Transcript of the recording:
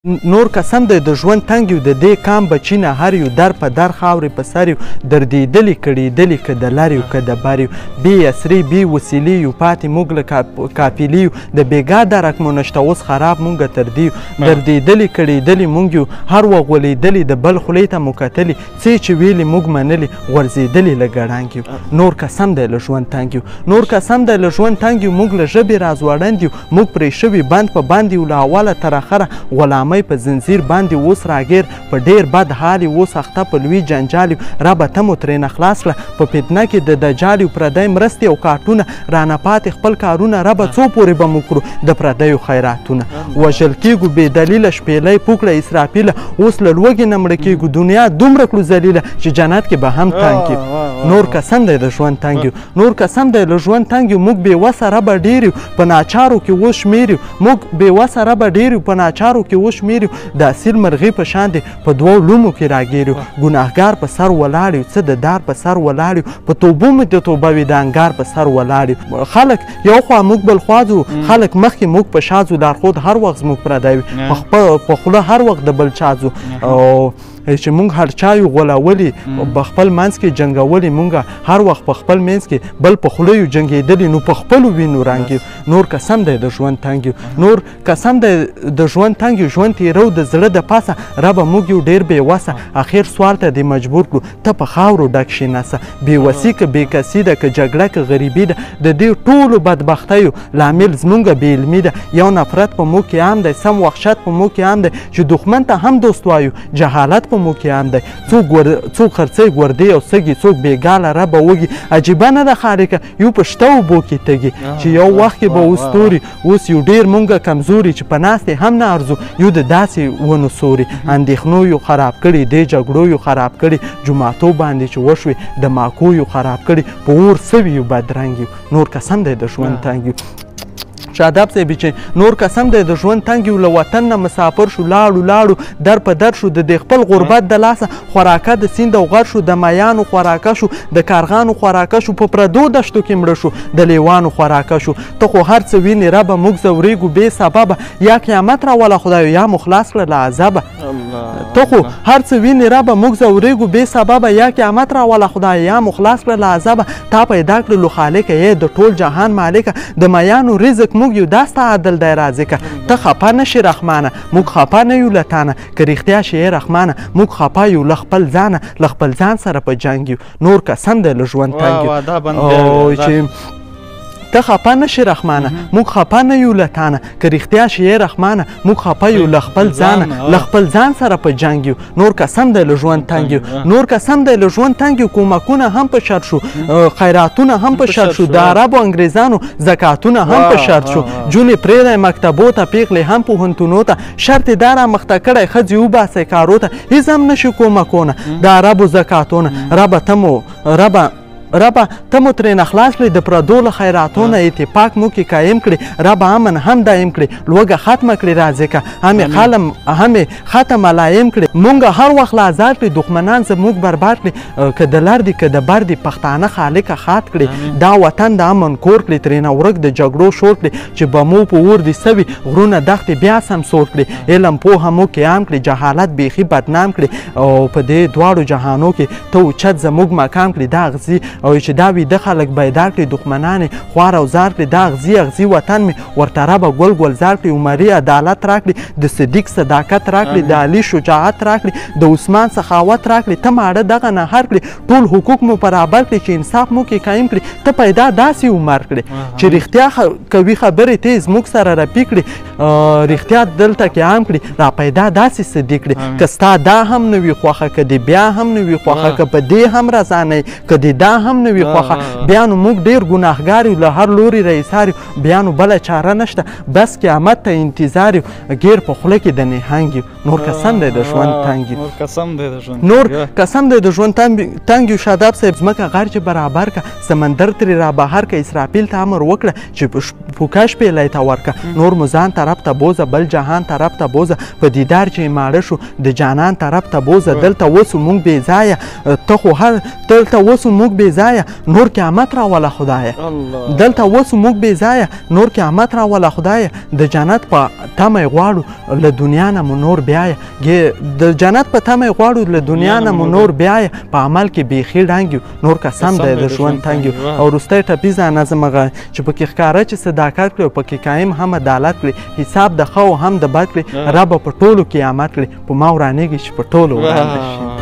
نور قسم دی د ژوند تنګ یو، د دې کام بچي نه هر یو، در په در خاورې په سر یو، دردېدلي کړېدلي که د لر یو که د بر یو، بې اسرې بې وسیلې یو، پاتې موږ له قافلې یو، د بېګا درک مو نشته اوس خراب مونږ تر دې یو، دردېدلي کړېدلي مونږ یو، هر وخت غولېدلي د بل خولې ته مو کتلي، څه یې چې ویلي موږ منلي، غورځېدلي له ګړنګ یو. نور قسم دی له ژوند تنګ یو، نور قسم دی له ژوند تنګ یو، موږ له ژبې راځوړند یو، موږ پرې شوي بند په بند یو، له اوله تر اخره غلامۍ په زنځیر باندې اوس راګیر، په ډیر بد حال یو، اوس اخته په لوی جنجال یو، ربه ته مو ترېنه خلاص کړه په فتنه کې د دجال یو، پردی مرستې او کارټونه رانه پاتې خپل کارونه، ربه څو پورې به مو کړو د پردیو خیراتونه، وژل کېږو بې دلیله شپېلۍ پوکړه اسرافیله، اوس له لوږې نه مړه کېږو، دنیا دومره کړو ذلیله چې جنت کې به هم تنګ یو. نور قسم دی د ژوند تنګ یو، نور قسم دی له ژوند تنګ یو، موږ بې وسه ربه ډېر یو، په ناچارو کې اوس شمېر یو، موږ بې وسه ربه ډېر یو، په ناچارو کې اوس شمېر یو، د اصیل مرغۍ په شان دی په دوو لومو کې راګیر یو، ګناهګار په سر ولاړ یو، څه د دار په سر ولاړ یو، په توبو مو د توبه وي د انګار په سر ولاړ یو، خلک یو خوا موږ بل خوا ځو، خلک مخکې موږ په شا ځو، لارښود هر وخت زموږ پردی وي، په خوله هر وخت د بل چا ځو، او چې مونږ هر چا یو غولولي په خپل منځ کې جنګولي، مونږ هر وخت په خپل منځ کې بل په خوله یو جنګېدلي، نو په خپلو وینو رنګ یو. نور قسم دی د ژوند تنګ یو، نور قسم دی د ژوند تنګ یو، ژوند تېرو د زړه د پاسه، ربه موږ یو ډېر بې وسه، اخر سوال ته دې مجبور کړو، ته په خاورو ډک شې نسه، بې وسي که بې کسي ده، که جګړه که غریبي ده، د دې ټولو بدبختیو لامل زمونږ بې علمي ده، یو نفرت په موږ کې عام دی، سم وحشت په موږ کې عام دی، چې دښمن ته هم دوست وایو، جهالت په موږ کې عام دی، څوک خرڅی ګوردې او سږي، څوک بېګاله ربه وږي، عجیبه نه ده خالقه یو په شته اوبو کې تږي، چې یو وخت کې به اوس ستوري، اوس یو ډېر مونږ کمزوري، چې په ناستې هم نه ارزو یو د داسې ونو سوري، اندېښنو یو خراب کړي، دې جګړو یو خراب کړي، جوماتو باندې چې وشوې د ماکو یو خراب کړي، په اور سوي یو بدرنګ یو. نور قسم دی د ژوند تنګ یو. شاداب صاحب چې نور قسم دی د ژوند تنګ یو، له وطن نه مسافر شو، لاړو لاړو در په در شو، د دې خپل غربت د لاسه خوراکه د سیند او غر شو، د میانو خوراکه شو، د کارغانو خوراکه شو، په پردو دښتو کې مړه شو، د لیوانو خوراکه شو. ته خو هر څه وینې ربه موږ ځورېږو بې سببه، یا قیامت راوله خدایو یا مو خلاص کړه له عذابه. ته خو هر څه وینې ربه موږ ځورېږو بې سببه، یا قیامت راوله خدایو یا مو خلاص کړه له عذابه. تا پیدا کړلو خالقه یې د ټول جهان مالکه، د میانو رزق موږ یو، دا ستا عدل دی رازقه. ته خپه نه شې رحمانه، موږ خپه نه یو له تانه، که رښتیا شې ای رحمانه، موږ خپه یو له خپل ځانه، له خپل ځان سره په جنګ یو. نور قسم دی له ژوند تنګ یو. او چې ته خپه نه شې رحمانه، موږ خپه نه یو له تانه، که رښتیا شې ای رحمانه، موږ خپه یو له خپل ځانه، له خپل ځان سره په جنګ یو. نور قسم دی له ژوند تنګ یو، نور قسم دی له ژوند تنګ یو. کومکونه هم په شرط شو، خیراتونه هم په شرط شو، د عربو انګریزانو زکاتونه هم په شرط شو، جونې پرېږدی مکتبو ته، پېغلې هم پوهنتونو ته، شرط یې دا رامخته کړی ښځې وباسئ کارو ته، هېڅ هم نه شي کومکونه د عربو زکاتونه. ربه ته مو ربه ته مو ترېنه خلاص کړې د پردو له خیراتو نه، اتفاق مو کې قایم کړې، ربه امن هم دایم کړې، لوږه ختمه کړې راځکه هم یې ختم ملایم کړې، مونږ هر وخت له ازاد کړې، دښمنان زموږ برباد کړې، که د لر دي که د بر دي پښتانه خالقه ښاد کړې، دا وطن د امن کور کړې، ترېنه ورک د جګړو شور کړې، چې به مو په اور دي سوي غرونه دښتې بیا سمسور کړې، علم پوهه مو کې عام کړې، جهالت بیخي بدنام کړې، او په دې دواړو جهانو کې ته اوچت زموږ مقام کړې، دا اغزي او چې دا ویده خلک بیدار کړي، دښمنان یې خوار او زار کړي، دا اغزي اغزي وطن مې ورته ربه ګل ګلزار کړي، عمري عدالت راکړي، د صدیق صداقت راکړي، د علي شجاعت راکړي، د عثمان سخاوت راکړي، ته ماړه دغه نهر کړي، ټول حقوق مو برابر کړي، چې انصاف مو کې قایم کړي، ته پیدا داسې عمر کړي چې رښتیا کوي خبرې ته زموږ سره رپي کړي، رښتیا دلته کې عام کړي، را پیدا داسې صدیق کړي، که ستا دا هم نه وي خوښه، که دې بیا هم نه وي خوښه، که په دې هم رضا نه، که دې دا هم نه وي خوښه، بیا نو موږ ډېر ګناهګار یو، له هر لوري رئیسار یو، بیا نو بله چاره نشته، بس قیامت ته انتظار یو، ګیر په خوله کې د نهنګ یو. نور قسم دی د ژوند تنګ یو، نور قسم دی د ژوند تنګ یو. شاداب صاحب ځمکه غر چې برابر که، سمندر ترې را بهر که، اسرافیل ته امر وکړه چې پوکه شپېلی ته ورکه، نور مو ځان طرف ته بوځه، بل جهان طرف ته بوځه، په دیدار چې ماړه شو د جانان طرف ته بوځه، دلته وسو موږ بې ځایه، ته خو هر دلته وسو موږ بې ځایه، نور قیامت راوله خدایه. دلته وسو موږ بې ځایه، نور قیامت راوله خدایه. د جنت په تمه یې غواړو له دنیا نه مو نور بیایه، د جنت په تمه یې غواړو له دنیا نه مو نور بیایه. په عمل کې بیخي ړنګ یو، نور قسم دی د ژوند تنګ یو. او وروستی ټپیزه نظم هغه چې پکې ښکاره چې صداقت کړي او پکې قایم هم عدالت کړي، حساب د ښه او هم د بد کړي، ربه په ټولو قیامت کړي، په ما ورانېږي چې په ټولو وران شي.